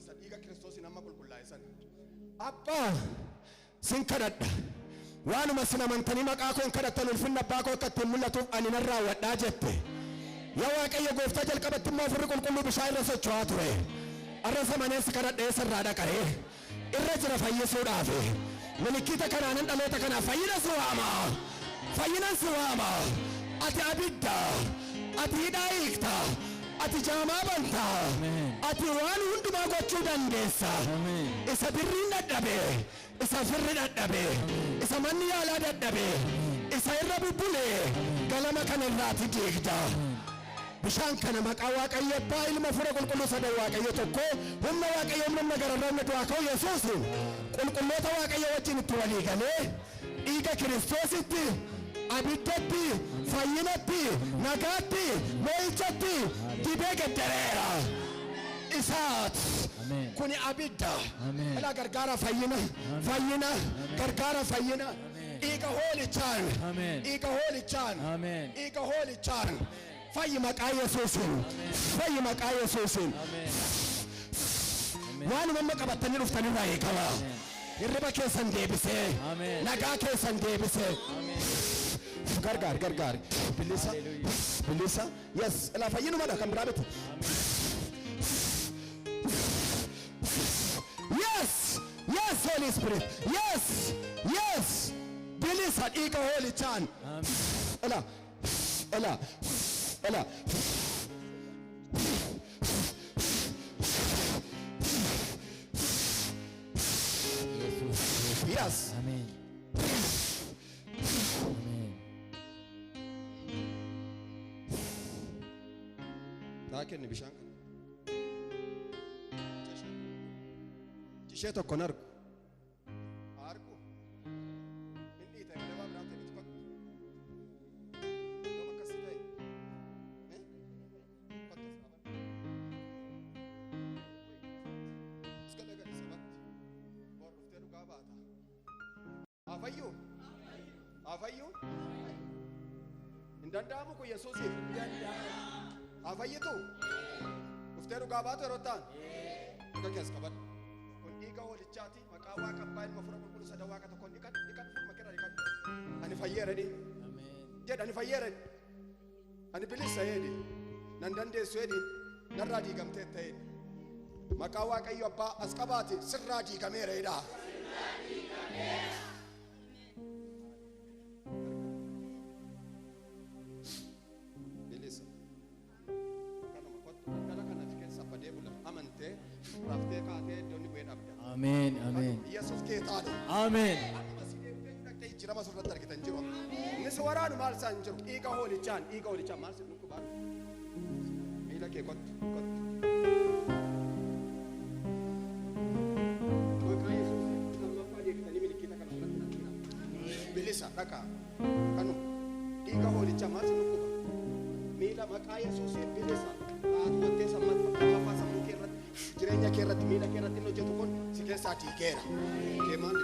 Isa dhiiga Kiristoosiin amma qulqullaa'e sana. Abbaa, sin kadhadha. Waanuma isin amantanii maqaa koon kadhattan ulfinni abbaa koo akka ittiin mul'atuuf ani nan raawwadhaa jette. Yaa Waaqayyo gooftaa jalqabatti immoo hafuurri qulqulluu bishaan irra socho'aa ture. Arras amaneen si kadhadha eessa irraa dhaqaree? Irra jira fayyisuudhaaf. Milikkita kanaanan dhaloota kanaaf fayyina si waama. Fayyinan si waama. Ati abidda. Ati hidhaa hiikta. Ati jaamaa banta. Ati waan hundumaa gochuu dandeessa. Isa birriin dadhabe, isa firri dadhabe, isa manni yaalaa dadhabe, isa irra bubbule galama kana irraati diigda. Bishaan kana maqaa Waaqayyo Abbaa, Ilma, Hafuura Qulqulluu sadan Waaqayyo tokko, humna Waaqayyo humna humna gararraa humna du'aa ka'uu Yesuusiin qulqulloota Waaqayyo wajjin itti walii galee dhiiga Kiristoositti, abiddatti, fayyinatti, nagaatti, mo'ichatti dibee geddereera. Isaat. Ameen. Kuni abidda. Ameen. Ilaa gargaara fayyina, fayyina, gargaara fayyina. Dhiiga hoolichaan, Ameen. dhiiga hoolichaan, Ameen. dhiiga hoolichaan. Fayyi maqaa Yesuusiin, fayyi maqaa Yesuusiin. Ameen. Waanuma amma qabattanii dhuftanirraa eegama. Hirriba keessan deebisee, Ameen. nagaa keessan deebisee. Gargaari, gargaari. Bilisa, bilisa. Yes, ilaa fayyinumadha kan biraa miti. Yes, yes, Holy Spirit. Yes, yes. Bilisa dhiiga hoolichaan. Ilaa, ilaa, ilaa. Yesuus. Yes. Ameen. Ameen. Naa kenni bishaan kana. Ishee tokko hin argu. Haa argu. Hin dhiita malee waa biraa ta'e miti kottu. Yoom akkasii ta'e? Eh? Kottu as dhaabadhu. As galagali sabatti. Bor dhuftee dhugaa baata. Haa fayyuu? Haa fayyuu? Hin danda'amu kun Yesuusiif? Haa fayyitu? Dhuftee dhugaa baatu yeroo ta'an? Harka kee as qabadhu. Kun dhiiga hoolichaati. Maqaa Waaqa Abbaa Ilma Hafuura Qulqulluu sadan Waaqa tokkoon dhiqadhu dhiqadhu fuuluma keerraa dhiqadhu. Ani fayyeera jedhi. Jedhi ani fayyeera jedhi. Ani bilisa jedhi. Nan dandeessu jedhi. Narraa diigamteetta jedhi. Maqaa Waaqayyo Abbaa as qabaati sirraa diigameera jedhaa. Bilisa. Kanuma kottu galgala kana achi keessa badee bula amantee raftee kaatee iddoo inni bu'ee dhabda. Ameen. Ameen. Yesuus geetaadha. Ameen. Amma si deemtee dhaqxee jijjiirama sirratti argitan jiru. Inni si waraanu maal isaan hin jiru. Dhiiga hoolichaan dhiiga hoolichaan maal si dhukkubaa. Miila kee kottu kottu. Maqaa Yesuusiin lammaffaa deebitanii milikkita kana irratti argina. Bilisa dhaqaa. Kanuma. Dhiiga hoolichaa maal si dhukkuba? Miila maqaa Yesuusiin bilisa. Haati wattee lammaffaa sammuu kee irratti jireenya kee irratti miila kee irratti inni hojjetu kun si keessaa diigeera. Kee maal?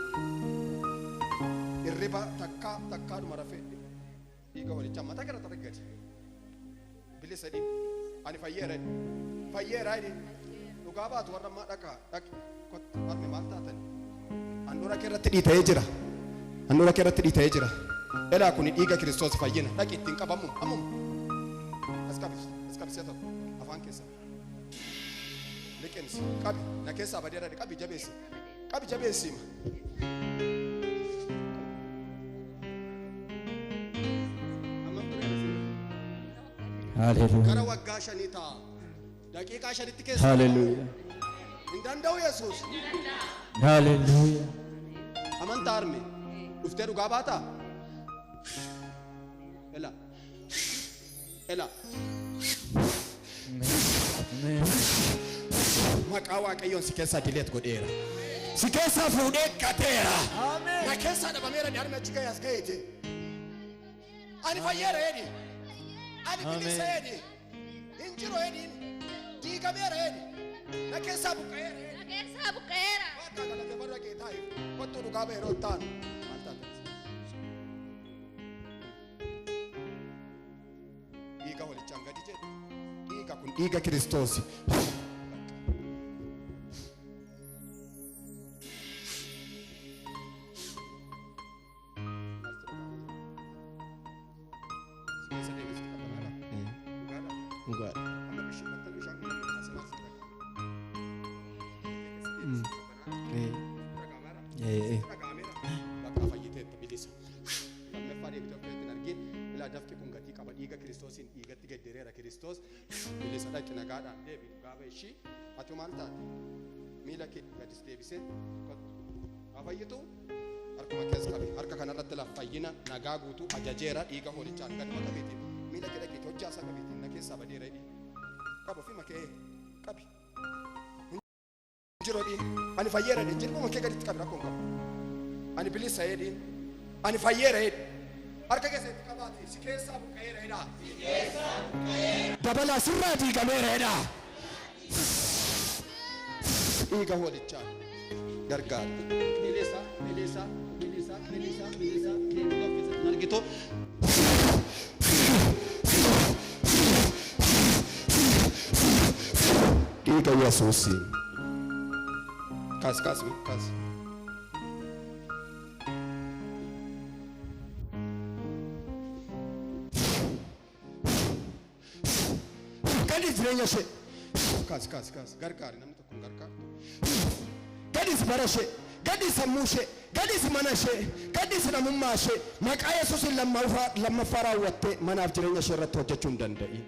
Hirriba takkaa takkaadhuma rafee dhiiga hoolichaa mataa kee irratti argate. Bilisa jedhi. Ani fayyeera jedhi. Fayyeera jedhi. Dhugaa baatu warra ammaa dhaqaa dhaqi kottu harme maal taatan? Handhuura kee irratti dhiita'ee jira. Handhuura kee irratti dhiita'ee jira. Elaa kuni dhiiga Kiristoos fayyina. Dhaqi ittiin qabamu ammuma. As qabi as qabi si'a tokko afaan keessa. Liqimsi qabi na keessaa badeera qabi jabeessi. Qabi jabeessi hima. Hammam tureera isin? Gara Haleluuyaa. waggaa shanii ta'a. Daqiiqaa shanitti keessa. Haleluuyaa. Hin danda'u Yesuus. Haleluuyaa. Amantaa arme. Dhuftee dhugaa baataa? Ela. Ela. Ameen. Maqaa Waaqayyoon si keessaa dileet godheera. Si keessaa fuudhee gateera. Ameen. Na keessaa dhabameera ni harme achi ga'e as ga'eeti. Ani fayyeera jedhi. Ani bilisa Ameen. jedhi. Hin jiru jedhiin. Diigameera jedhi. Na keessaa buqqa'eera jedhi. Na keessaa buqqa'eera. Waaqa galateeffadhu dhaqee taa'i. Kottuu dhugaa ba'e yeroo taanu. Maal taatan? Dhiiga holichaan gadi jedhu. Dhiiga kun dhiiga Kiristoos. Ee. Ee. Dhaga'ameera. Bakka fayyiteetta bilisa. Lammaffaa deebitee of keessatti hin argin. Ilaa dafqi kun gatii qaba. Dhiiga Kiristoosiin dhiigatti geddereera Kiristoos. Bilisa dhaqi nagaadhaan deebi gaafa ishii. Ati maal taate? Miila kee gadis deebisee kottu. Haa fayyitu. Harkuma kees qabi. Harka kanarratti laaf fayyina nagaa guutuu ajajeera dhiiga hoolichaan gaduma qabiitiin. Miila kee dhaqiitii hojjaa isaa qabiitiin na keessaa badeera hidhi. Qaba ofuma kee qabi. Jiru dhiin. Ani fayyeera dhiin. Jilbuma kee gaditti qabi rakkoon qabu. Ani bilisa jedhiin. Ani fayyeera jedhi. Harka keessatti qabaati. Si keessaa buqqa'eera jedhaa. Dabalaa sirraa diigameera jedhaa. Dhiiga hoolichaan gargaara. Bilisa, bilisa, bilisa, bilisa, bilisa. Deebii of keessatti argitu. Dhiiga Yesuusiin. Kaas, kaas, kaas. Gadi jireenya ishee. Kaas, kaas, kaas. Gargaari namni tokko hin gargaartu. Gadis bara ishee, gadis sammuu ishee, gadis mana ishee, gadis namummaa ishee maqaa Yesuusiin lammaffaa raawwattee manaaf jireenya ishee irratti hojjechuu hin danda'in.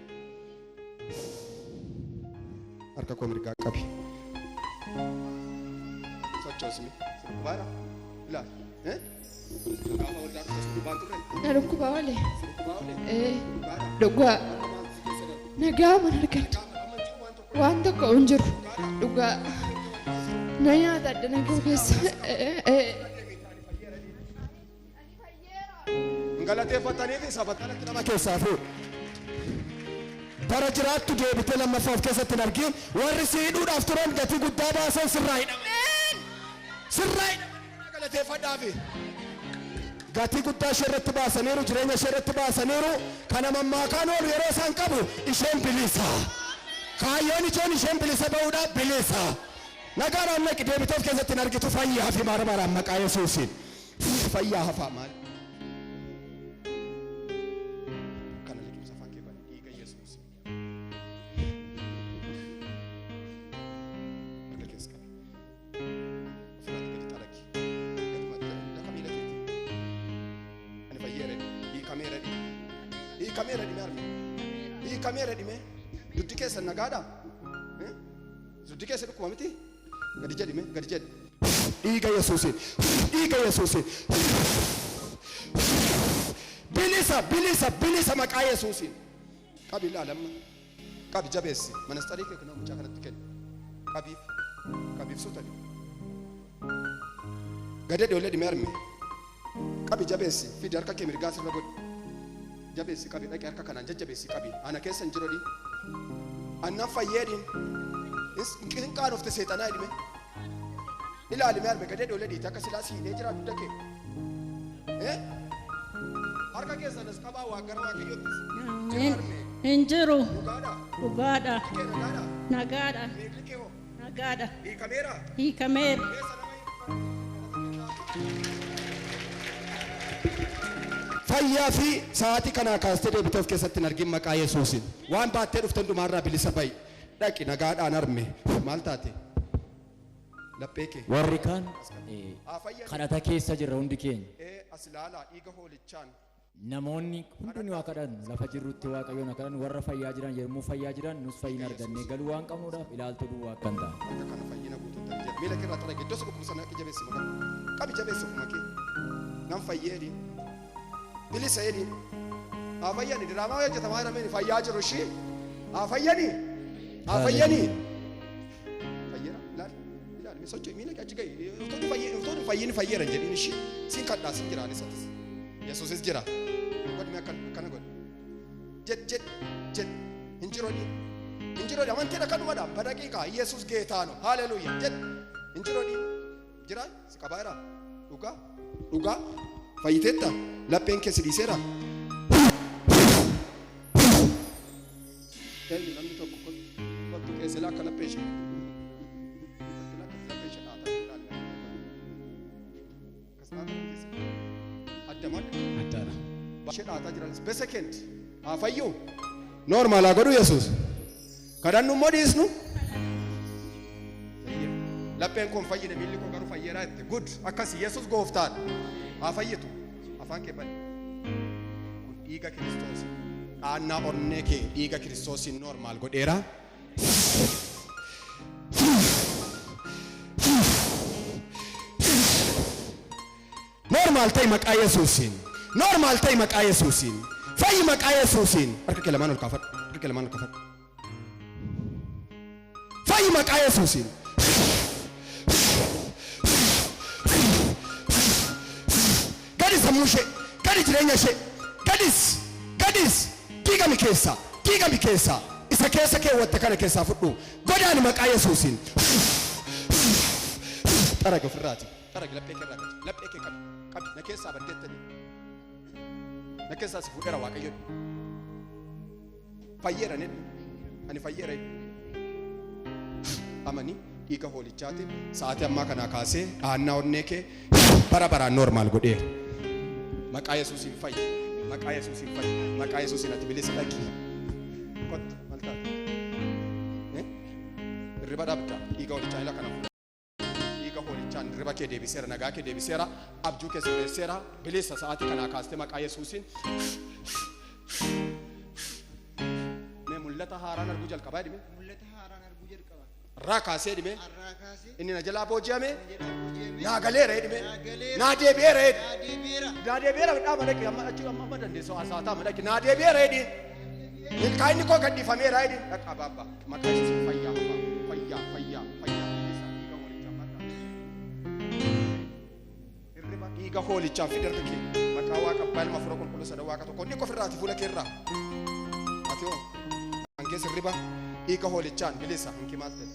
Harka koo mirgaa qabi. Sochoosmi. Sirbaara. Ilaali. Eh? Gaafa waldaa dhufte sirbaan turre. Na dhukkubaa oole. Sirbaa oole. Ee. Dhugaadha. Dhugaa. Amma maaltu si keessa darbe? Nagaa mana argadhu. Gaafa amma jiru waan tokko Waan tokko hin jiru. Dhugaa. Na nyaata adda na koo keessa. Ee. Ee. Hin galateeffataniif isa battalatti nama keessaa fuudhu. Bara jiraattu deebitee lammaffaa of keessatti hin argin. Warri si hidhuudhaaf turan gatii guddaa baasan sirraa hidhaman. Sirraa hidhaman galateeffadhaafi. Gatii guddaa ishee irratti baasaniiru, jireenya ishee irratti baasaniiru. Kana mammaakaan oolu yeroo isaan qabu isheen bilisa. Kaayyoon ijoon isheen bilisa ba'uudha bilisa. Nagaadhaan naqi deebitee of keessatti hin argitu fayyaa fi maara maqaa Yesuusiin. Fayyaa hafaa maal? Kana liqimsa afaan kee bani dhiiga Yesuusiin. Harka keessa qabi. Ofirratti gadi xaragi. Gadi madda daka miila keetii. Ani fayyeera jedhi. Hiikameera jedhi. Hiikameera jedhi mee harme. Hiikameera jedhi mee. Duddi keessan nagaadhaa? Eh? Duddi keessa dhukkuba miti? Gadi jedhi mee gadi jedhi. Dhiiga Yesuusiin. Dhiiga Yesuusiin. Bilisa bilisa bilisa maqaa Yesuusiin. Qabi ilaali amma. Qabi jabeessi. Manastarii kee kunoo mucaa kanatti kenni. Qabiif. Qabiif suuta jedhi. Gadee ijoollee dhimee arme. Qabi jabeessi. Fidi harka kee mirgaa sirra godhi. Jabeessi qabi dhaqi harka kanaan jajjabeessi qabi. Ana keessa hin jiru dhiin. Annan fayyee dhiin. Hin qaanofte seexanaa dhime. Ilaali mee arme gadee ijoollee dhiite akka silaa siidee jira dugda kee. Eh? Harka keessan as qabaa waa gara Waaqayyoottis. Jira arme. Hin jiru. Dhugaadha. Dhugaadha. Kee nagaadha. Nagaadha. Miilli kee hoo? Nagaadha. Hiikameera. Hiikameera. Keessa nama Fayyaa fi sa'aatii kanaa kaastee deebitee of keessatti hin argin maqaa Yesuusiin. Waan baattee dhufte hundumaarraa bilisa ba'i. Dhaqi nagaadhaan arme. Maal taate? Laphee kee. Warri kaan Haa fayyani. kadhata keessa jirra hundi keenya. Ee as ilaalaa dhiiga hoolichaan. Namoonni hundi waa kadhannu lafa jirrutti Waaqayyoon haa kadhannu warra fayyaa jiran yommuu fayyaa jiran nus fayyina argannee galuu waan qabnuudhaaf ilaaltuu duwwaa akka hin taane. Akka kana fayyina guutuutti ani jedha. Miila kee irraa xaragi. Iddoo si dhukkubsan dhaqi jabeessi maqaa. Qabi jabeessi ofuma kee. Nan fayyee jedhiin. Bilisa jedhiin. Haa fayyani. Diraamaa hojjetamaa jirameen fayyaa jiru ishii. Haa fayyani. Haa fayyani. Fayyeera. Ilaali. Ilaali. Mee socho'i. Miila kee achi gahi. Utuu hin fayyin fayyeera hin jedhiin ishii. Siin kadhaa siin jira anis atis. Yesuusis jira. Godhi mee akkana akkana godhi. Jedh jedh jedh. Hin jiru jedhi. Hin jiru jedhi. Amantiidha kanumadha. Badaqiiqa. Yesuus geetaa no. Haleluuyaa. Jedh. Hin jiru jedhi. Jira? Si qabaa jira? Dhugaa? Dhugaa? Fayyiteetta? Lapheen kee si dhiiseera? Eenyu namni tokko kottu keessa ilaa akka laphee ishee. Kottu ilaa akka laphee ishee dhaataa ilaali. Akkas dhaataa keessa. Adda moo adda? Addaadha. Ishee dhaataa jiranis be second. Haa fayyu. Normaal haa godhu Yesuus. Kadhannu immoo dhiisnu. Laphee Lapheen koo hin fayyine miilli koo garuu fayyeeraa jette. Good. Akkasi Yesuus gooftaadha. Haa fayyitu. Afaan kee bani. Kun dhiiga Kiristoos. Dhaannaa onnee kee dhiiga Kiristoosiin normal godheera. Normal ta'i maqaa Yesuusiin. Normal ta'i maqaa Yesuusiin. Fayyi maqaa Yesuusiin. Harka kee lamaan ol kaafadhu. Harka kee lamaan ol kaafadhu. Fayyi maqaa Yesuusiin. Gadi sammuu ishee, gadi jireenya ishee, gadis, gadis, diigami keessaa, diigami keessaa, isa keessa keewwatte kana keessaa fudhu. Godaani maqaa Yesuusiin. Xaragi ofirraati. Xaragi laphee kee irraa gadi. Laphee kee qabi. Qabi. Na keessaa baddeettani. Na keessaa si fuudheera Waaqayyo. Fayyeera jedhi. Ani fayyeera jedhi. Amani dhiiga hoolichaatiin sa'aatii ammaa kanaa kaasee dhahannaa onnee kee bara baraan normaal godheera. Maqaa Yesuusiin fayyi. Maqaa Yesuusiin fayyi. Maqaa Yesuusiin ati bilisa dhaqi. Kottu maal taate? Eh? Hirriba dhabda dhiiga hoolichaa ila kana fuudha. Dhiiga hoolichaan hirriba kee deebiseera, nagaa kee deebiseera, abjuu kee sirreesseera. Bilisa sa'aatii kanaa kaastee maqaa Yesuusiin. Mee mul'ata haaraan arguu jalqabaa jedhime. Mul'ata haaraan arguu jalqaba. Irraa kaasee jedhime. Har'aa kaasee Inni na jalaa booji'ame inni jalaa booji'ame naa galeera jedhime. naa galeera Naa deebi'eera jedhi. naa deebi'eera. Naa deebi'eera dhaama dhaqi amma achi amma amma dandeessu haasaataa amma dhaqi naa deebi'eera jedhi. Milkaa'inni koo gadhiifameera jedhi. Dhaqa baabba maqaa Yesuusiin fayyaa hafaa fayyaa fayyaa fayyaa bilisa dhiiga hoolichaan marraa. Hirriba dhiiga hoolichaan fidi harka kee maqaa waaqa abbaa ilma hafuura qulqulluu sada waaqa tokko inni ofirraati fuula kee irraa. Ati hoo kan keessa hirriba dhiiga hoolichaan bilisa hanki maal ta'e.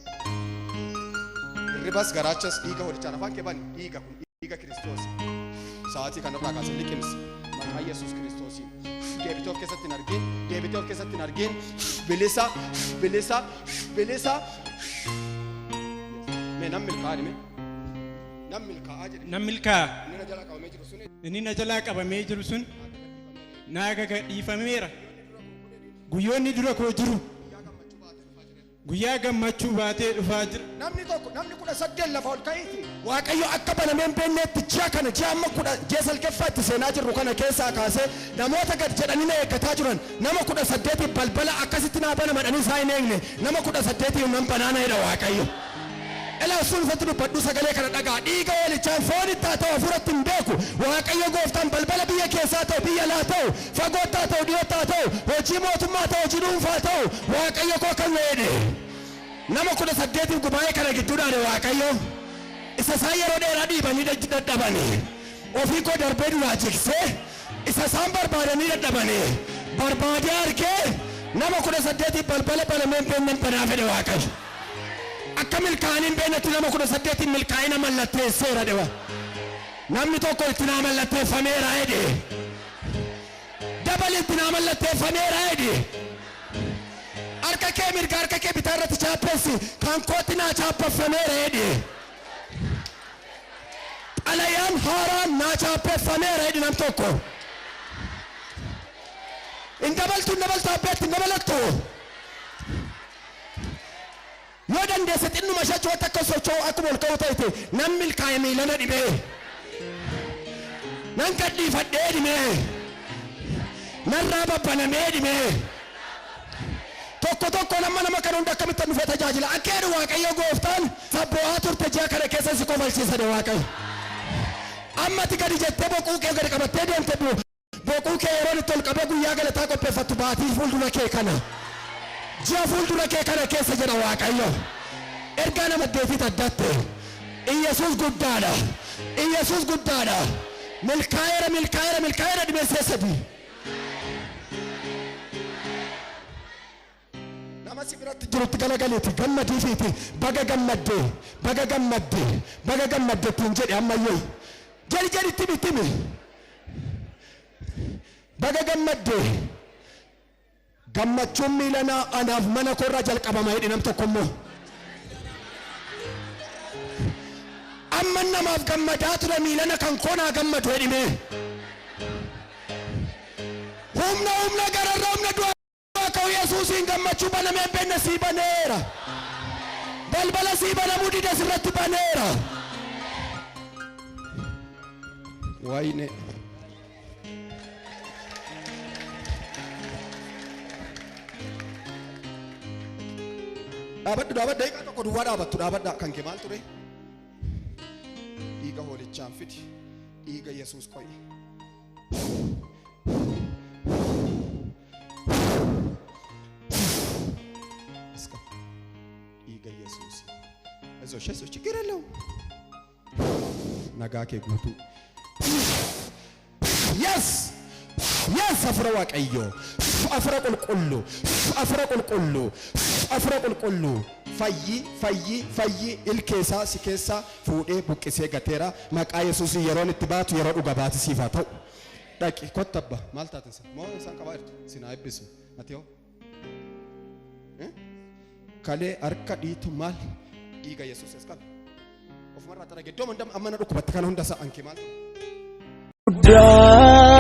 Hirribas garaachas dhiiga hoolichaan afaan kee bani dhiiga kun dhiiga Kiristoos. Sa'aatii kanarraa kaasee liqimsi maqaa Yesuus Kiristoosiin. Deebitee of keessatti hin argin, deebitee of keessatti hin argin. Bilisa, bilisa, bilisa. Mee nan milkaa'aa dhime. Nan milkaa'aa jedhe. Nan milkaa'a. Inni na jalaa qabamee jiru sun Inni na jalaa qabamee jiru sun naa gadhiifameera. Guyyoonni dura koo jiru guyyaa gammachuu baatee dhufaa jira. Namni tokko namni 18 lafa ol ka'iiti. Waaqayyo akka banamee hin beeknetti ji'a kana ji'a amma kudha ji'a salgaffaa itti seenaa jirru kana keessaa kaasee namoota gad jedhanii na eeggataa jiran nama 18f balbala akkasitti naa bana madhanii isaa hin eegne nama 18f nan banaana jedha Waaqayyo. Elaa sun ifatti dubbadhu sagalee kana dhagaa dhiiga hoolichaan foonitti haa ta'u hafuuratti hin beeku Waaqayyo gooftaan balbala biyya keessaa ta'u biyya alaa ta'u fagootti haa ta'u dhiyootti haa ta'u hojii mootummaa ta'u hojii dhuunfaa ta'u Waaqayyo koo kan jedhe nama 18f gubaa'ee kana gidduudhaan Waaqayyo isa isaan yeroo dheeraa dhiibanii dadhabanii ofii koo darbee duraa jigsee isa isaan barbaadanii dadhabanii barbaadee argee nama 18f balbala banamee hin beeknen banaa fedhe Waaqayyo. Akka milkaa'anii hin beeknetti nama 18f milkaa'ina mallatteesseera jedhe. Namni tokko itti naa mallatteeffameera jedhe. Dabali itti naa mallatteeffameera jedhe. Harka kee mirga harka kee bitaa irratti chaappessi kan kootti naa chaappeffameera jedhe. Xalayaan haaraan naa chaappeffameera jedhe nam tokko. Hin dabaltu hin dabaltu abbeetti hin dabalattu. Yoo dandeesse xinnuma ishee achi akka socho'u akkuma ol ka'u ta'ite nan milkaa'e miilana dhibee. Nan gadhiifadhee dhimee. Narraa babbanamee dhimee. Tokko tokko nama nama kana hunda akkamittan dhufee tajaajila. Akka jedhu Waaqayyo gooftaan sabbo'aa turte ji'a kana keessa si kofalchiisa jedhe Waaqayyo. Amma ati gadi jettee boquu kee gadi qabattee deemte Boquu kee yeroon itti ol qabee guyyaa galataa qopheeffattu baatii fuuldura kee kana. Ji'a fuuldura kee kana keessa jedha Waaqayyo. Ergaa nama addeetiit addatte. Iyyasuus guddaadha. Iyyasuus guddaadha. Milkaa'eera milkaa'eera milkaa'eera dhibee si'a sadii. Nama si biratti jirutti galagaliiti gammadiifiiti baga gammadde baga gammadde baga gammadde ittiin jedhi ammayyuu. Jedhi jedhi itti himi itti himi. Baga gammadde. Gammachuun miilanaa anaaf mana koorraa jalqabama jedhi nam tokko immoo. Amma namaaf gammadaa ture miilana kan koo naa gammadu jedhi mee. Humna humna gararraa humna du'aa ka'u Yesuusiin gammachuu banamee hin beekne sii baneera. Balbala sii banamuu dide sirratti baneera. Wayne. Dhaabadhu, dhaabadhu, daqiiqaa tokko duwwaa dhaabattu, dhaabadha. Kan kee maal ture? Dhiiga hoolichaan fidi. Dhiiga Yesuus qo'i. Let's go. Dhiiga Yesuus. አይዞሽ፣ አይዞሽ፣ ችግር የለውም። Nagaa kee guutuu. Yes, Hafuura Waaqayyoo. Hafuura qulqulluu. Hafuura qulqulluu. Hafuura qulqulluu. Fayyi, fayyi, fayyi, ilkeessaa si keessaa fuudhee buqqisee gateera. Maqaa Yesuus yeroon itti baatu yeroo dhuga baati siif haa ta'u. Dhaqi kottabba maal taatin sa? Moo isaan qabaa jirtu? Sin haa eebbisu. Ati hoo? Kalee harka dhiitu maal? Dhiiga Yesuus as qabe. Ofumarraa xarage iddoo hunda amma na dhukkubatti kana hunda isaa anke maal ta'u? Guddaa.